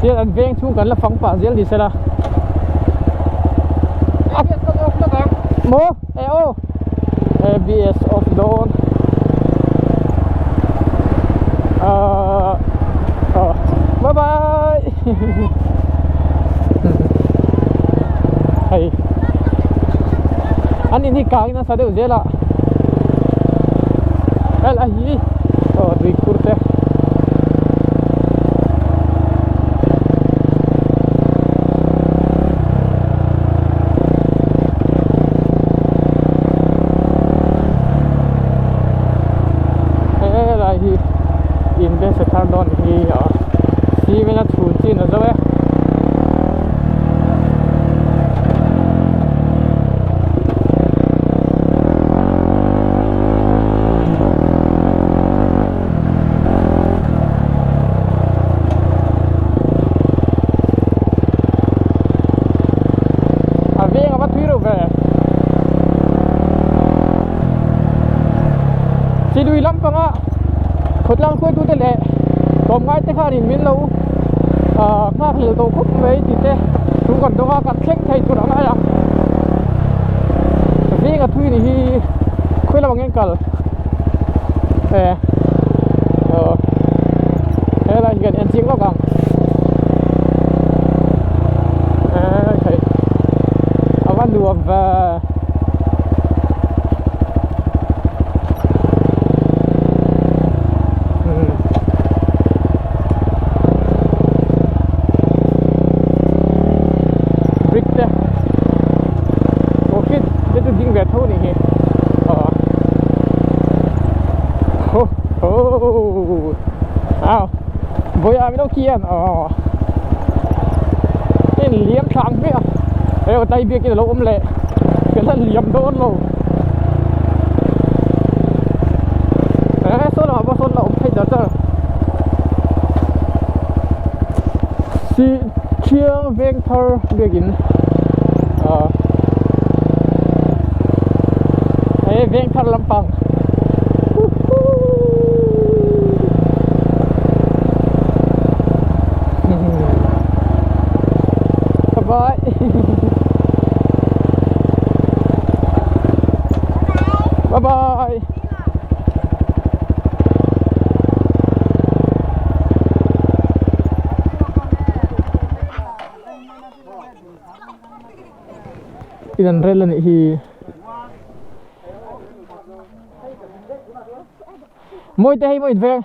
Tian an veng chhung kan la fang pah zel ni sela. ABS kan off lawk ang. Maw? E aw. ABS off dawn. Ahh aw bye bye. Hei an in hi kang in a sa deuh zel a. Hel a hi aw tuikhur te. Helai hi in te sa thar dawn hi a cement a chhun chin a zo e. A veng a va thui reuh ve. Chilui lampanga khawtlang hruaitute leh tlawmngai te khanin min lo nghak hlel tawh khawp mai tih te thu kan dawng a kan thleng thei tur ang a ang. Veng a thui ni hi khawi lamah nge kal e aw helai hi kan en chiang vak ang e hei a va nuam ve. Brick te aw khi te chu ding ve tho a nih hi aw ho ho aw vawiah min lo khi hian aw hei liam thla ang hmiah a hei aw tlai biakin a lo awm leh kan la liam dawn lo eh saw lamah pawh sawn la awm thei char char si thiang veng thar biakin ah he veng thar lampang bye bye bye in an rel a nih hi mawi te hei maw in veng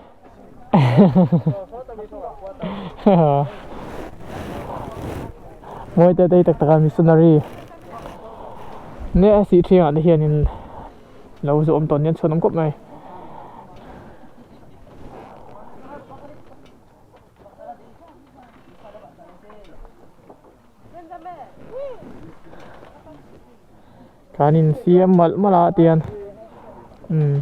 mawi te te hi tak tak a missionary nia sih thiangah te hianin lo zawm tawn hian chhuanawm khawp mai. Kan insiam malh malh a tian umm.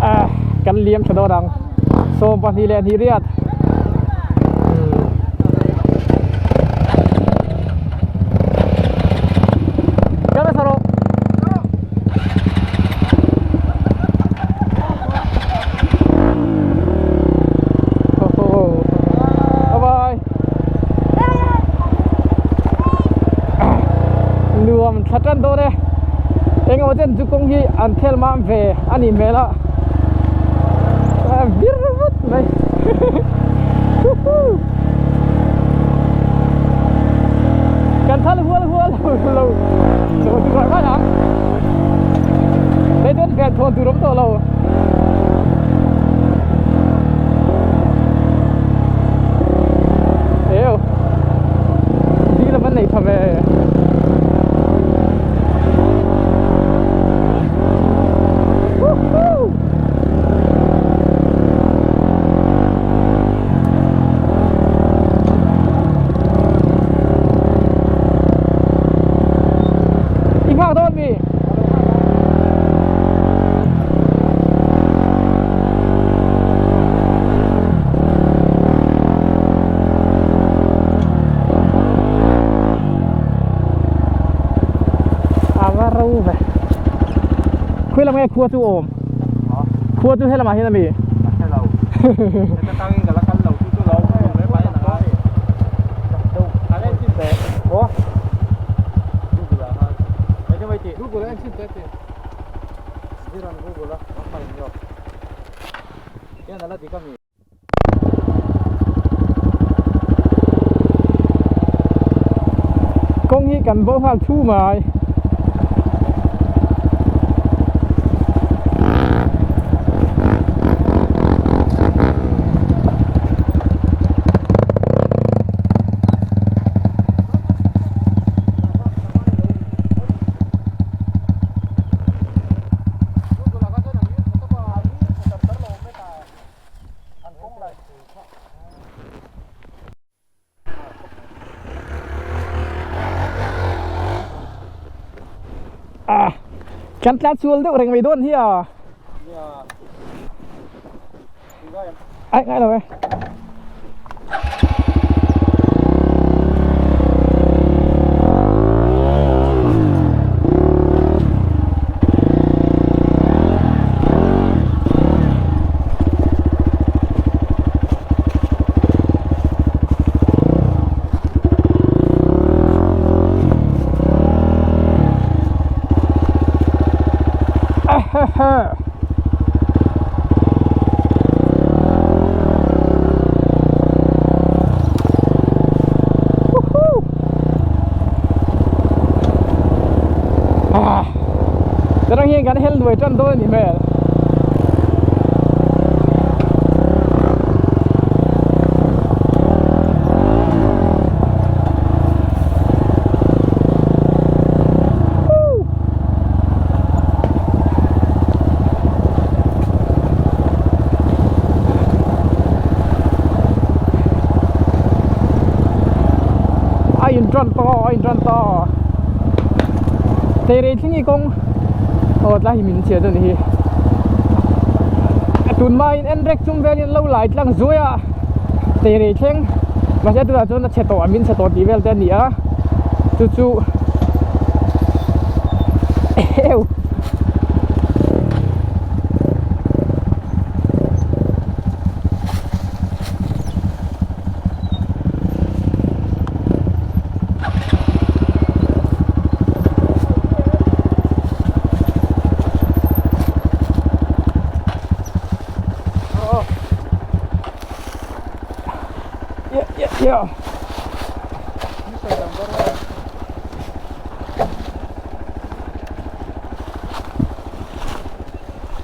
Ah kan liam tha dawn ang 22 leh hnih riat Kal hmasa rawh Bye bye Nuam thla tan dawn e engemaw chen chu kawng hi an thel mam ve a nih hmel a vir vut mai kan thal hual hual lo lo lo ti var mai ang hei chuan ven thawn tur awm tawh lo. Eo dil a van nei tha ve. Woohoo! ro ve khawi lam nge khua chu awm khua chu helamah hian a mi Kawng hi kan bo nghal thu mai. Ah, kan tlan sual deuh reng mai dawn hi a. Ai ngai lo e. Ah, terang hian kan hel nuai tan dawn a ni hmel. A in tan ta a in tan ta teirei thleng hi kawng aw tlai hi min chhiat a nih hi tun hmain en rek chung velin an lo lai tlang zuai a teirei thleng mahse tunah chuan a chhe tawh a min chhe tawh tih vel te a ni a chu chu eheu. Yeah, yeah, yeah.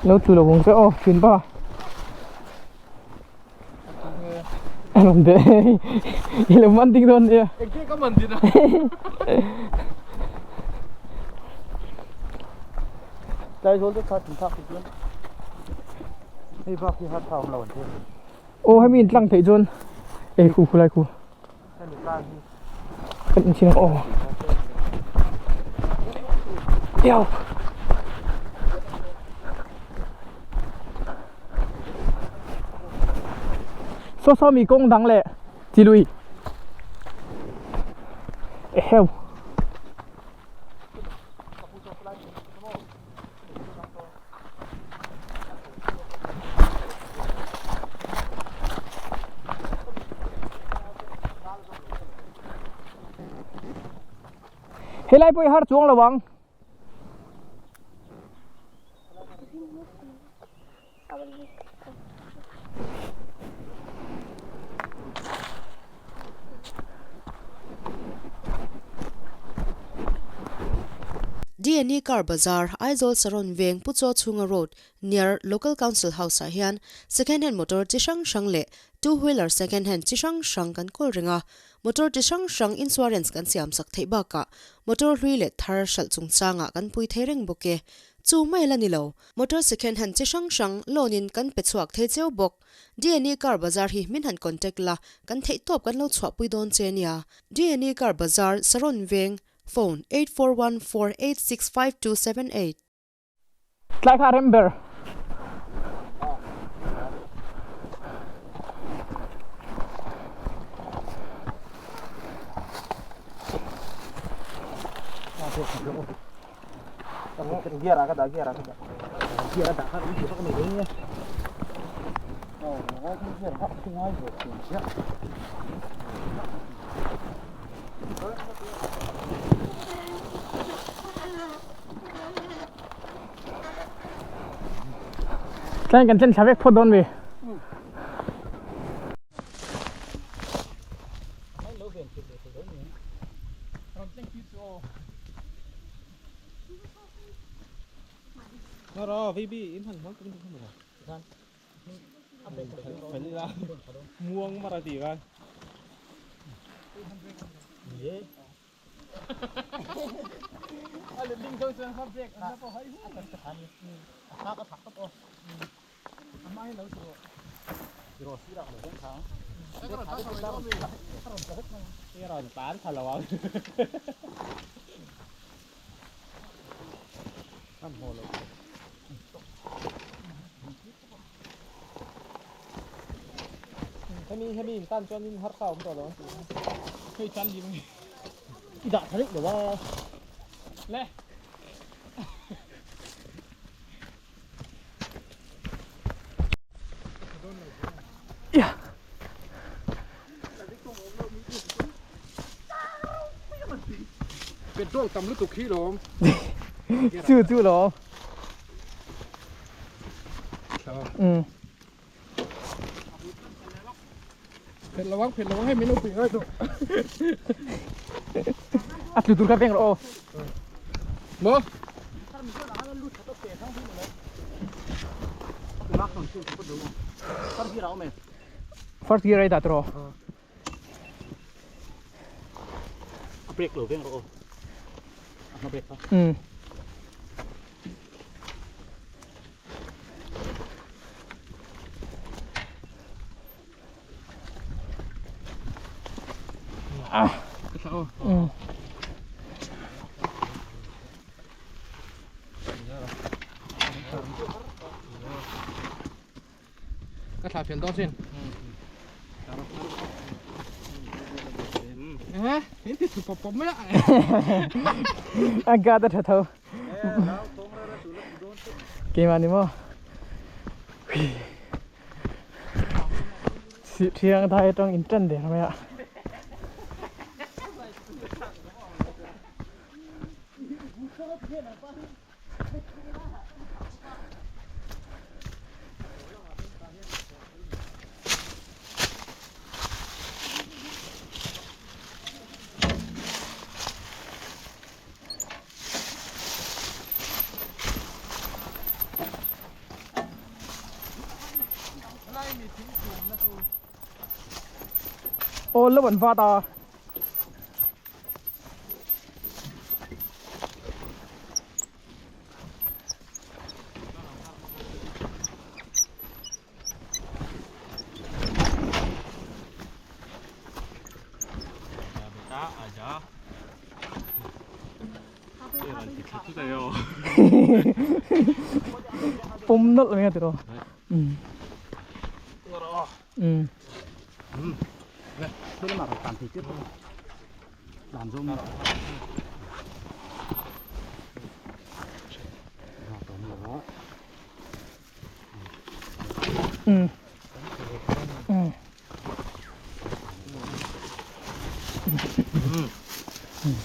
Lo tlu lo vung che aw thin pa. Ram de i lo man ding dawn nia. Engtin ka man din a. Tlai zawl te kha tun thlak chuan hei bak hi har tha awm lo an ti. Aw hemi in tlang theih chuan ei khu khu lai khu. Kan inchhir ang aw. Iau. Saw saw mi kawng dang leh chi lui. Eheu. Helai pawh i har chuang lo ang. Dne Car Bazar, Aizawl Saron Veng Pu Chaw Chhunga Road, near Local Council House ah hian second hand motor chi hrang hrang leh two wheeler second hand chi hrang hrang kan kawl reng a. Motor chi hrang hrang insurance kan siam sak theih bakah motor hlui leh thar hralh chungchangah kan pui thei reng bawk e. Chu mai la ni lo, Motor second hand chi hrang hrang loan in kan pe chhuak thei cheu bawk. Dne Car Bazar hi min han contact la, kan theih tawp kan lo chhuahpui dawn che nia. Dne Car Bazar, Saron Veng, Phone, 8414865278. Tlai kha a rem ber. Gear ah ka dah gear ah ka dah. Gear a dah kha awmzia vak a nei lo nia. Aw ngai khan gear vak chu ngai ve thin chiah. Tlai kan thlen thla vek phawt dawn ve. Hemi hemi in tan chuan in harsa awm tawh lo an ti a. Hei chuan lim I dah tha daih lo a. Le. Ya. Petrol tam lutuk hi lawm. Chu chu lawm. Um. Phet lo ang phet lo ang hei min lo pui ngai tawh. A tlu tur kha veng rawh aw. Maw? First gear ai dah tawh. A brake lo veng rawh aw. A hma brake kha. Um. Ah. Um. Ka thla fel dawn sin. Eh, in ti thu pawp pawp mai a. A ga ta tha tho. Keimah ni maw? Si thiang thai atang in tan der mai a. Aw lo an vat a. Pawm nawlh mai a tiraw. Um. Um. Um. Um.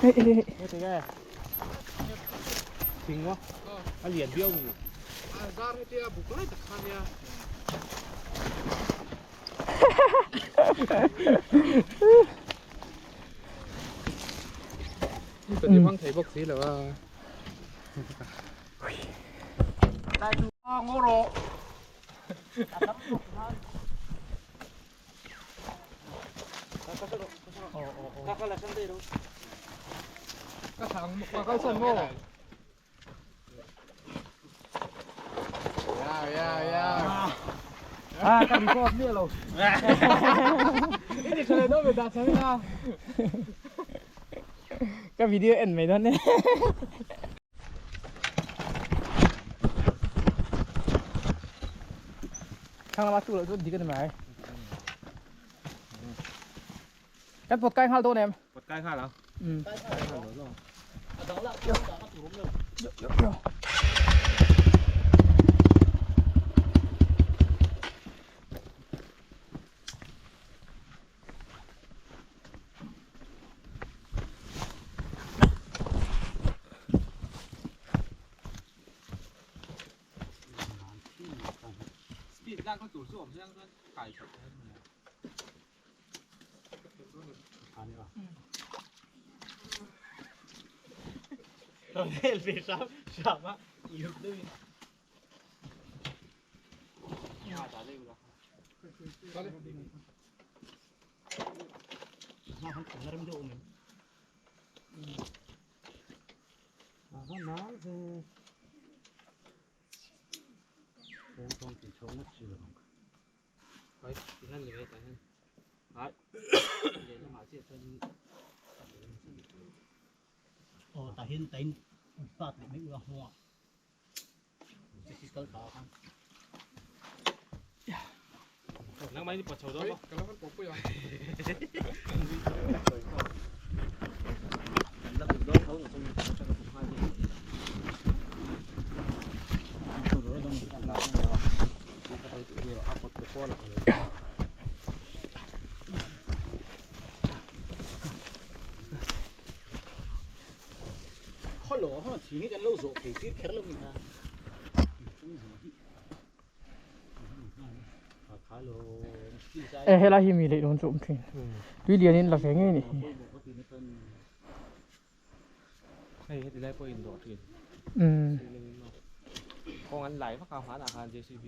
Hei hei hei. Thing maw? A lian viau mi. A zar hetia buk lai tak kha nia. Ka ti hmang thei bawk si lo a. Ka thang ka kalsan maw? Ya ya ya. Ah, ka record miah lo. I ti tha leh dawn ve dah chhan ila. Ka video en mai dawn e. Thlang lama tu loh chu dik a ni mai. Kan pawt kai nghal dawn em? Pawt kai nghal ang. Um. E helai hi mi leh dawn chu awm thin tui lian in la ve ngei ni hi hei heti lai pawh in dawh thin umm kawng an lai vak a hmanah khan JCB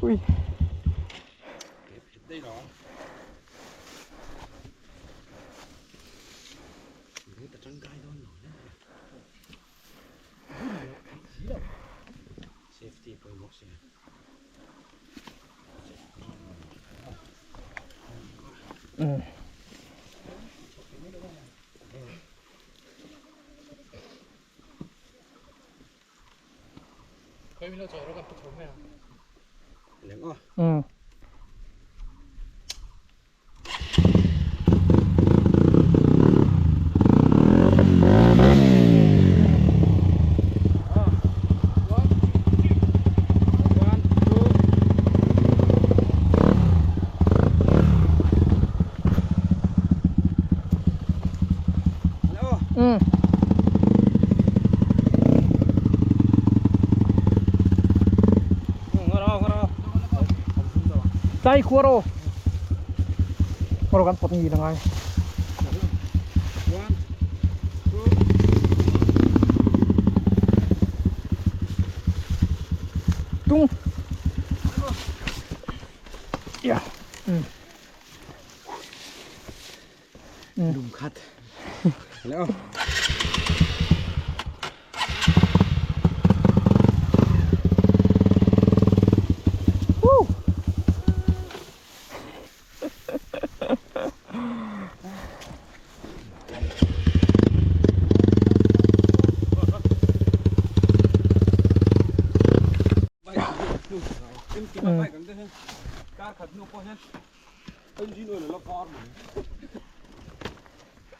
Ui. Ừ. Ừ. Ừ. Tay khua rồi. Rồi gắn phật nhì là ngay. Tung. Yeah. Ừ. Lum khat. Hello. Woo.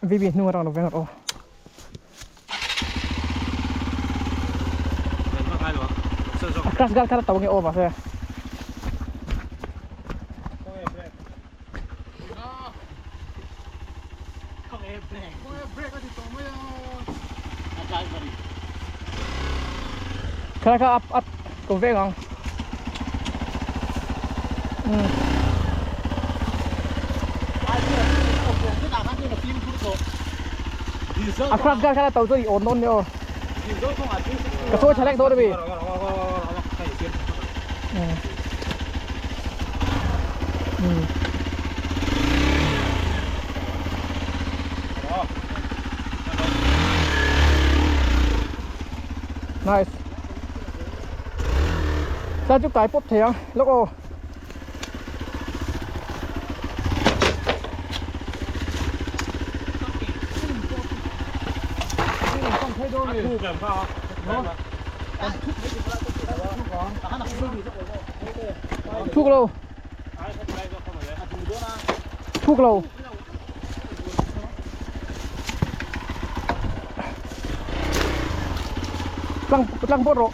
Vi vet nog att alla vänner. Crash gal kala tawag yung over sir. Kala ka up up ko vengang. A crash gal kala tawag yung on non yo. Kaso chalek do bi. Ừ. Nice. Tlai chu kai pawp thei ang lawk aw. Thuk lo. Thuk lo. Tlang tlang pawh rawh.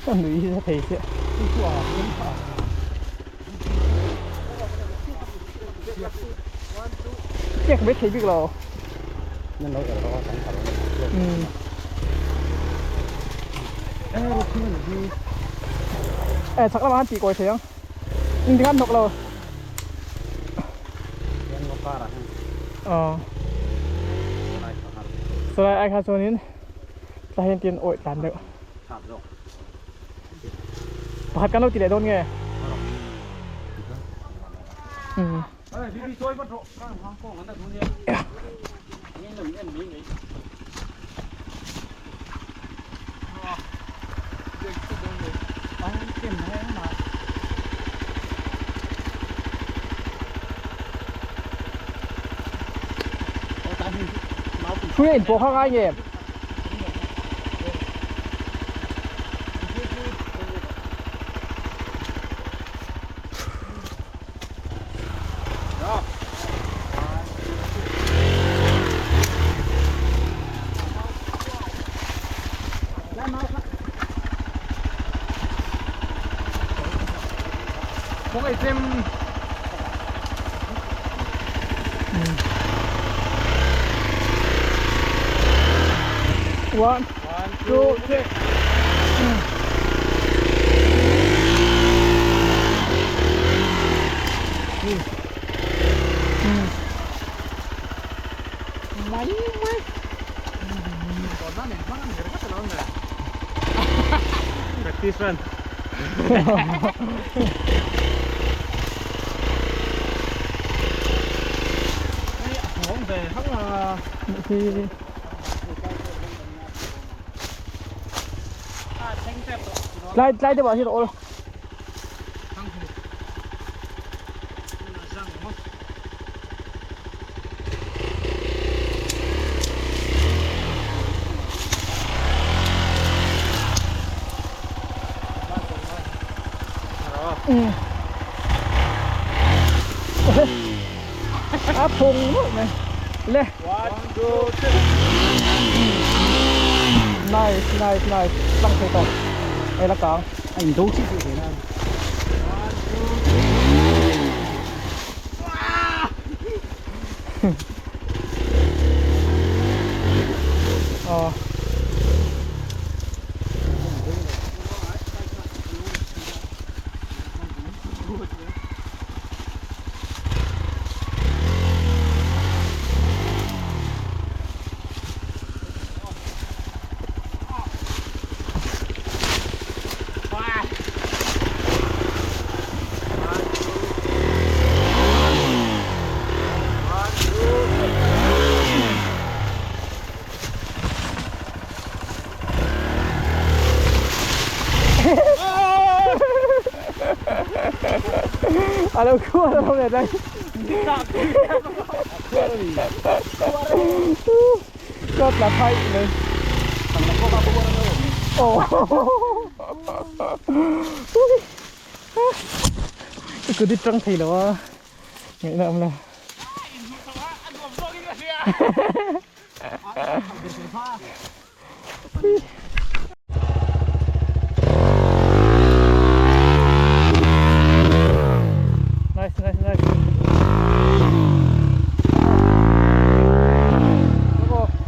Ka nui hi a thei chiah. Chiak mai thei bik lo. Eh chak lamah han tih kawi thei ang. Engtik an hnawk lo. Aw. Salai ai kha chuanin tla hian tin awih tlan deuh. Pakhat kan lo ti leh dawn nge? Um. Hrui a inpawh kha ngai nge? One, two, three. Practice run. Tlai tlai deuh ah hian a awl. A phung mawlh mai le. Nice nice nice tlang thei tawh ei la kang. A in do chiah chiah zel a. Aw. A lo khuar a lo let lai. Ka tla phai mai. Oh. Ka kut tang thei lo a. Ngaihna awm lo. Nice, nice, nice.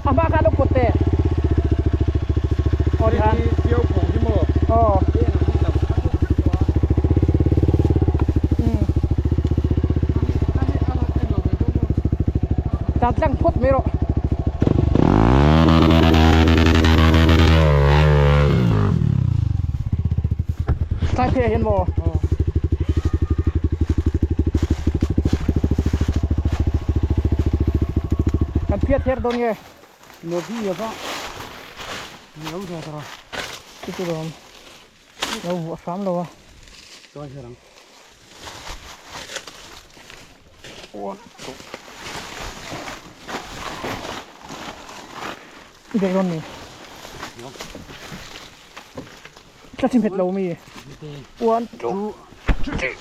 A hma khan a kut teh. Aw ti khan. Aw. Tlan tlang phawt mai rawh. Tlai pheiah hian maw? Kan phiat her dawn nge? Nobi a va lo zawk rawh. Chu chu lawm. Lo vuah hram lo a. Chuan her ang. One, two. I bek dawn ni. Tla chi hmet lo mi. One, two, three.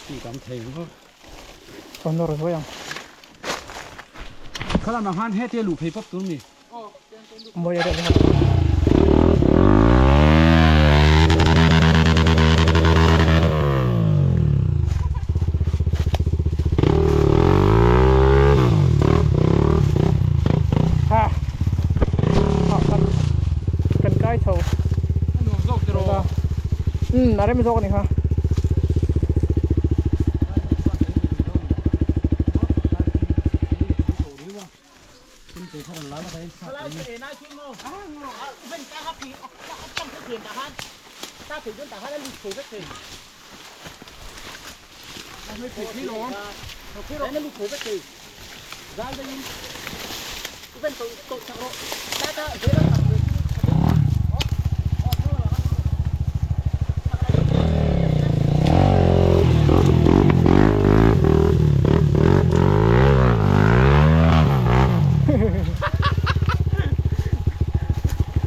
Ti tam thei maw. Kan nawr zuai ang. Khalam ang han hete luh phei pawp tur mi. Mawi a deuh Ha. Ha kan kan kai chho. Nuam zawk tiraw. Um a rem zawk a ni kha.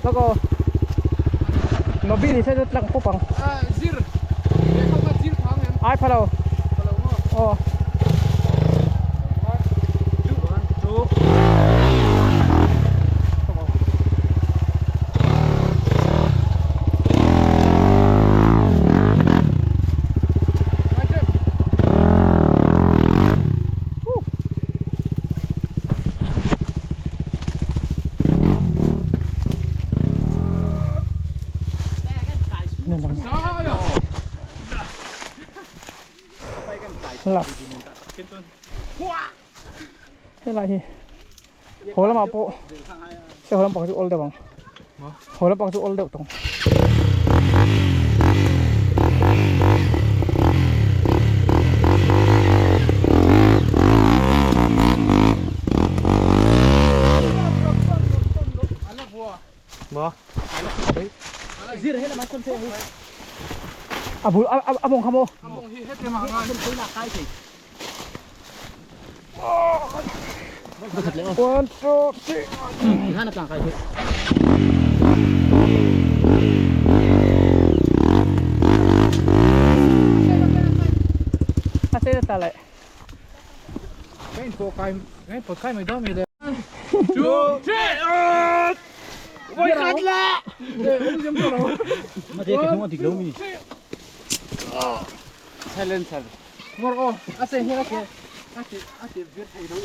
Loko Nobi ni se chu tlang pawp ang. Zir lehkha kha zir phang em? Ai pha lo. Pha lo maw? Aw. One, two. Helai hi haw lamah pawh se haw lampang chu awl deuh ang haw lampang chu awl deuh tawng. A bul a mawng kha maw? One, two, three. A sei ta lại. Two, three. Voi khat la. Ma te ke thung a dik lo mi. Silencer. Ngor o, a sei hi a ke a ti a ti vir thei lo.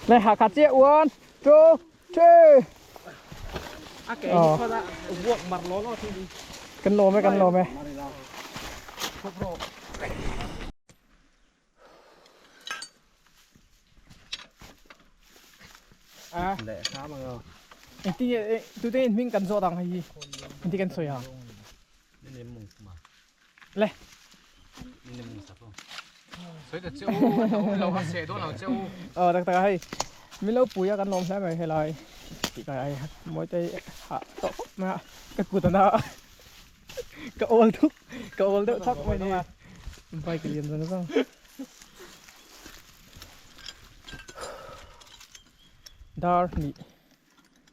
Này hạ khát chiếc one, two, three. A ke hi kha da vuak mar lo lo thi. Kan lawm e, kan lawm e. A. Engtin nge tute in hming kan zawt ang hei hi engtin kan sawi ang le. Aw tak tak a hei min lo pui a kan lawm hle mai helai tih kai ai mawi te hah tawh khawp mai a ka kut a na a ka awl thuk ka awl deuh thak mai ni bike lian zawng zawng. Dar hnih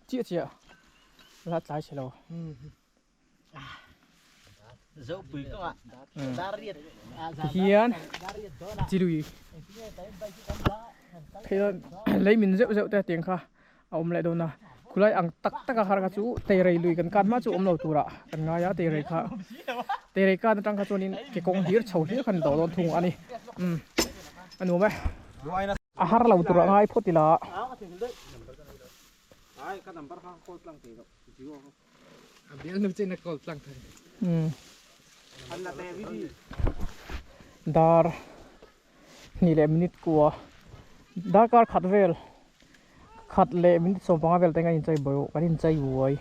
chiah chiah la tlai chhe lo. Tihian chilui phei lei min zeuh zeuh te tiang kha a awm leh dawn a khulai ang tak tak a har kha chu teirei lui kan kan hma chu awm lo turah kan ngai a teirei kha teirei kan atang kha chuanin ke kawng hlir chho hlir khan dawh dawn thung a ni umm a nuam e a har lo turah ngai phawt ila. Dar hnih leh minute kua darkar khat vel khat leh minute sawmpanga vel te kan inchei buai kan inchei buai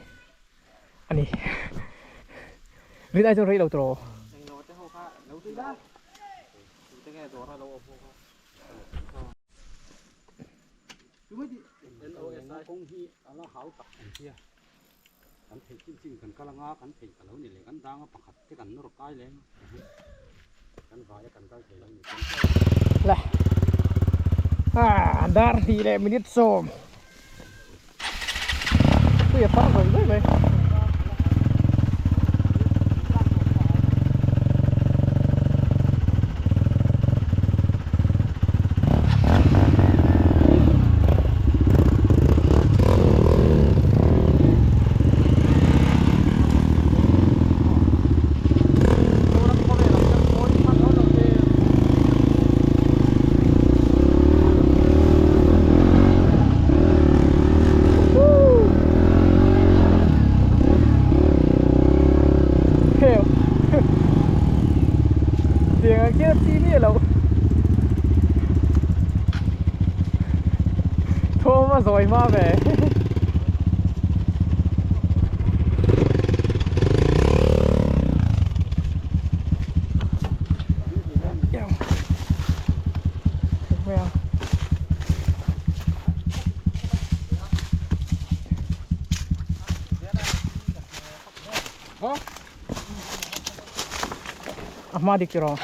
a ni rin ai chuan rei lo tawh. Kan theih chin chin kan kal anga kan theih ka lo ni leh kan dang a pakhat te kan nawr kai leh kan vai a kan kal thei lo ni la ah dar hnih leh minute sawm tui a par zawih zawih mai. Tiang ang khian chi miah loh Thawm a zawi hma ve. A hma dik tiraw.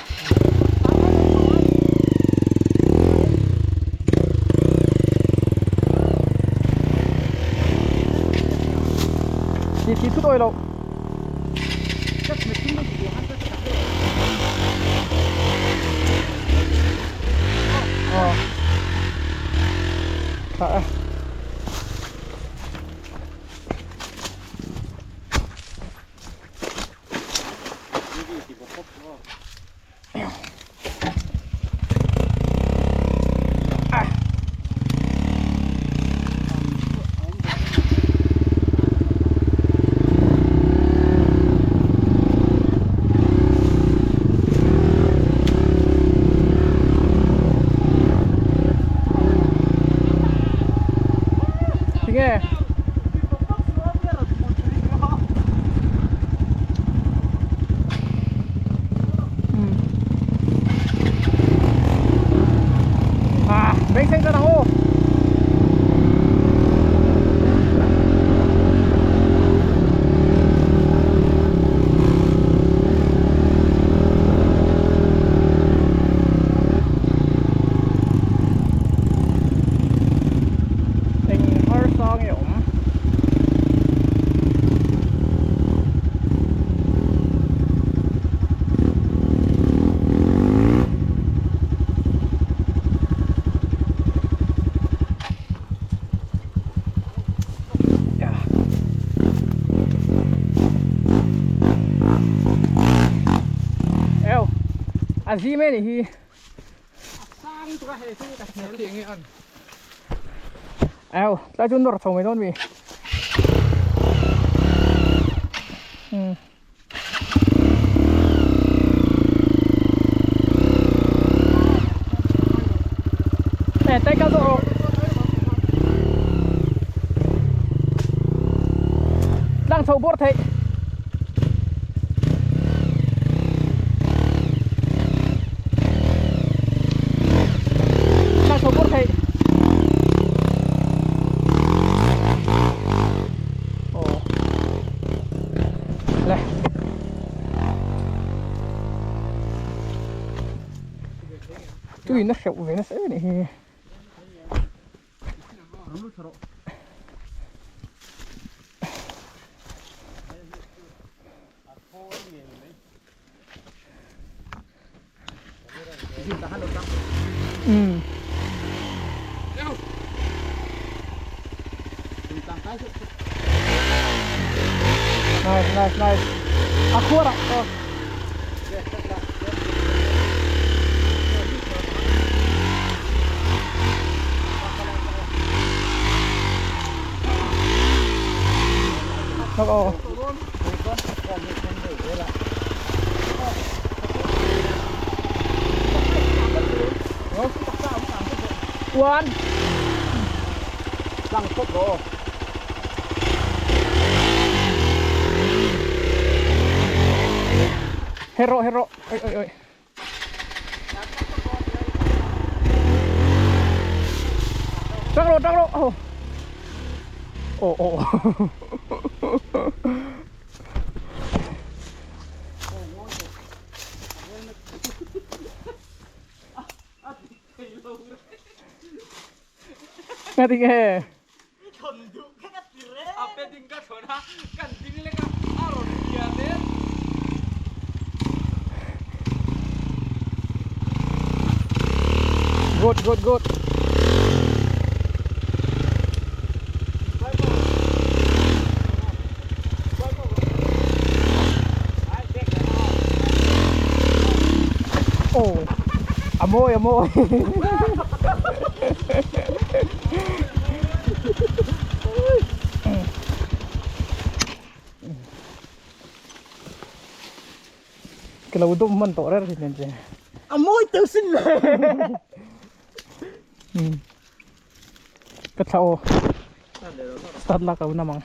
Ti thi thut awi lo. Ờ. Thả. Tinge. À, bánh xanh ra nào. Eng har sang e awm. Eo, a zim e ni hi. Eo, tlai chu nawr chho mai dawn mi. Hmm. Nè, tay cao độ. Đang chho bawr theih. Đang chho bawr theih. Aw. Le. Tui na hreuh ve nasa em anih hi. Ừ. Nice, nice, nice. A khuar ah. Oh. Lawk aw. One. Tlang phawt rawh aw. Her rawh her rawh. Oi oi oi. Tang rawh tang rawh. Aw. Aw aw. Nga tinge. A pe ding ka thawn a, kan ding lek a, a rawn bia zel. Good, good, good. Oh, a mawi a mawi. Ka lo dum hman tawh reng thin che. A mawi teuh sin le. Ka thla aw. Start lak lo namang.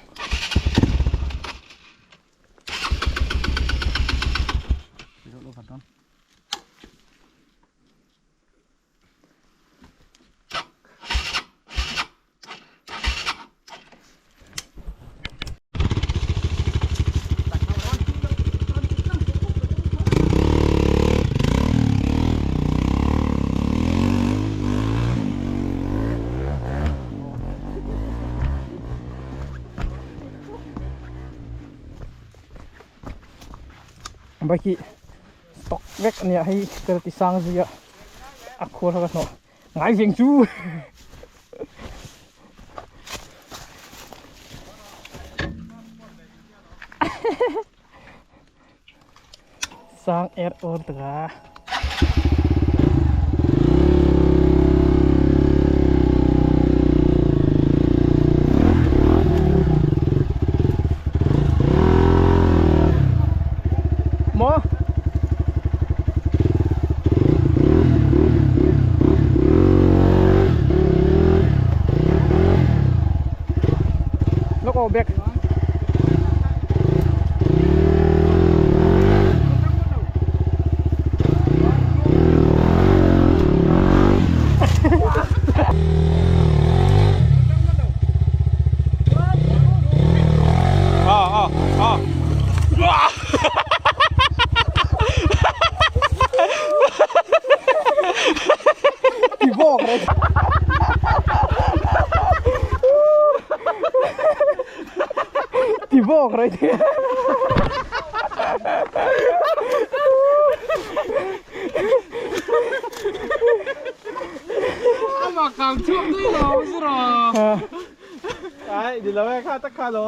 Bike hi stock vek a nia hei ka ti sang zui a a khuar kha ka hnawh ngai veng chu. Sang er awr taka. Maw? Lawk aw bag. Ti bawk reng. Ti bawk reng. Amah kang chhuak daih lo zira. Ai, di lo e kha tak kha lo.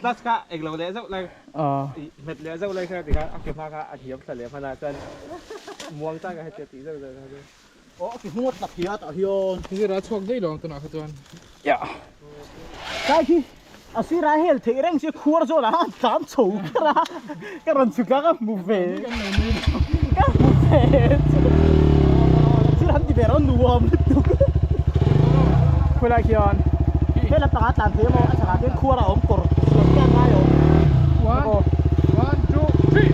Class kha eng lo leh zauh lai. Hmet leh zauh lai kha ti kha a ke hma kha a hniam thla leh hman a chuan muang chang a heti a tih zauh zauh kha chu. Aw a ke hnung a tla thei a tah hian. Zira chhuak daih lo ang tunah kha chuan. Kai khi a sirah hel theih reng chu khuar zawn ah a tlan chho kher a ka rawn chhuk a ka hmu ve ka hmu ve chu thil han ti ve rawh nuam lutuk Khawilai khian hel a panga tlan thei emaw a chhakah khian khuar a awm kawr suan nge ngai a awm. One, one, two, three.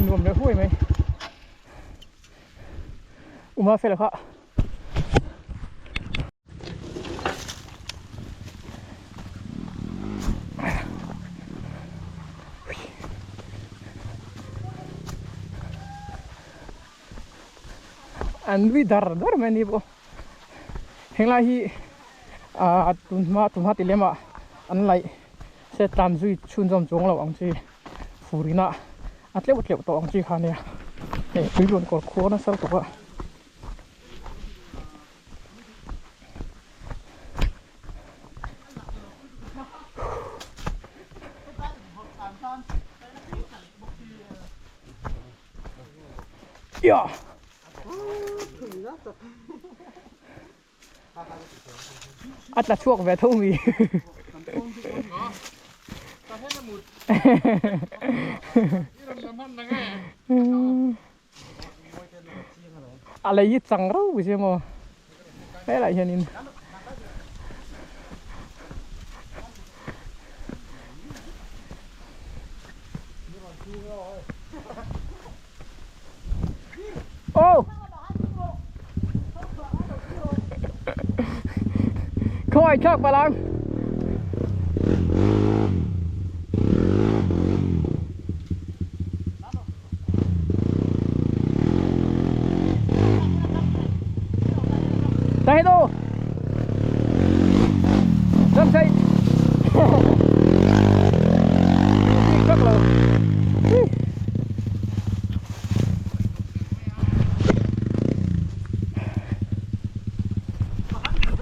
Nuam leh huai mai Uma fel kha. An nui dar dar mai a ni pawh henglai hi ah tun hma tun hma ti lem ah an laih se tlan zui chhunzawm chuang lo ang chi fur inah a tleuh tleuh tawh ang chi kha ania hei tui luan kawr khuar nasa lutuk a. Ya! A tla chhuak ve tho mi. A lei hi chang rau si maw helai hianin Ô Khoi thak palang.